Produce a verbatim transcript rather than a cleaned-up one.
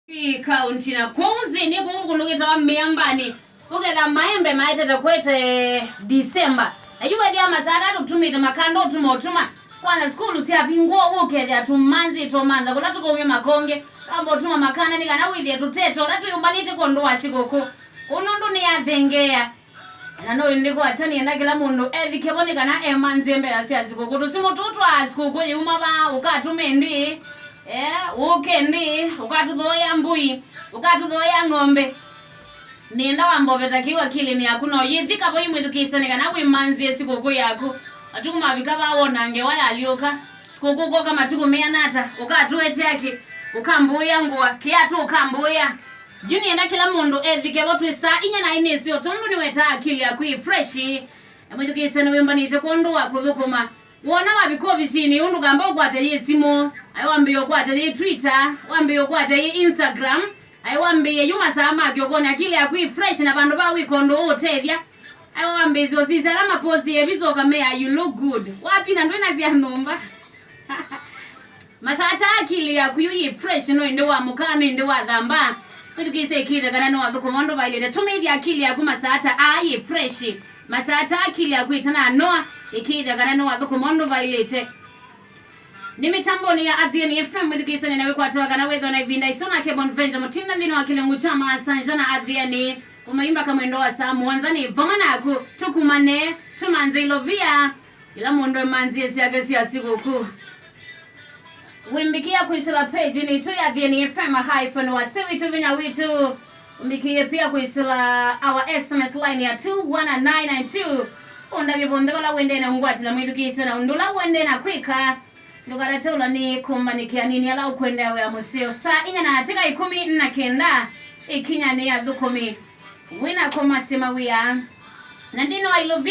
Ĩ kaunti na kũu nthĩnĩ kũu kũndũ kwĩtawa Mĩambanĩ, ũketha maembe maetete kwete December. Na yu wethĩa masaa ata tũtumĩte makanda ũtuma ũtuma. Kwanza sukulu syavingwa ũu ũkethĩa tũmanzĩte ũmanza kũla tũkaumya makonge. Twamba ũtuma makanda nĩ kana wĩthĩe tũtete ũla twĩyũmbanĩte kwondũ wa sikũkũ. Kũu nũndũ nĩyathengeea. Na no ĩndĩ kwakya nĩenda kĩla mũndũ ethike vo nĩ kana emanzie mbea sya sikũkũ. Tũsimũ tũu twa sikũkũ yĩuma vaa, ũkatũme ndĩĩ, eh, ũke ndĩĩ, ũkatũthooea mbũi, ũkatũthooea ng'ombe. Nĩenda wamba ũveta kĩu akilĩnĩ yaku, no yĩthika vo imwĩthukĩĩsya nĩ kana wĩmanzie sikũkũ yaku. Matukũ mavika vaa wona ngewa yalyũka, sikũkũ ũkoka matukũ meana ata, ũkatũetea kĩ, ũkambũĩa ngũa, kĩatũ ũkambũĩa. Yu nĩenda kĩla mũndũ ethike vo twĩ saa inya na inĩsyo, tondũ nĩwetaa akili yaku ĩ fresh. Na mwĩthukĩĩsya nĩwĩmbanĩte kwondũ wa kũthũkũma. Wona wavika ovisinĩ, yu ndũkamba ũkwate yĩ simũ, aĩ wambĩĩe ũkwate yĩ Twitter, wambĩĩe ũkwate yĩ Instagram, aĩ wambĩĩe yu masaa ma kĩokonĩ, akili yaku ĩ fresh na vandũ va wĩka ũndũ ũũtethya. Aĩ wambĩĩsya ũsisya ala mapostie visa ũkamea, "You look good." Wapi na ndwĩna sya nyũmba? Masaa ta akili yaku yu yĩ fresh, no ĩndĩ wamũkaa, no ĩndĩ wathamba. Mwĩthukĩĩsye ĩkĩĩthya kana nĩwathũkũma ũndũ vaĩlĩte. Tũmĩĩthya akili yaku masaa ta aa yĩ fresh. Masaa ta akili yaku ĩtananoa, ĩkĩĩthya kana nĩwathũkũma ũndũ vaĩlĩte. Nĩ mĩtambonĩ ya Athiani F M, mwĩthukĩĩsye nĩ na wĩkwatĩwa kana wĩthwa na ĩvinda ĩsu nake Bonventure Mũtinda nthĩnĩ wa kĩlungu kya Maasanja na Athiani. Kuma yu mbaka mwendo wa saa mũonza nĩ vamwe naku. Tũkumane, tũmanze ilovia. Kĩla mũndũ emanzie syake sya sikũkũ. Wĩmbĩkĩa kwĩsĩla page nitũ ya Athiani F M hyphen wasya witũ vinya witũ. Wĩmbĩkĩe pia kwĩsĩla our S M S line ya two one nine nine two. Ũndavye vonthe vala wendee na ũngwatĩla mwĩthukĩĩsya na ũndũ ũla wendee na kwĩka. Ndũkatate ũla nĩ kũmbanĩkĩa nini ala ũkwendea wĩa mũseo. Saa inya na atika ikũmi na kenda ĩkinya nĩ athũkũmi. Wĩna kũmasya mawĩa. Na nthĩnĩ wa ilovia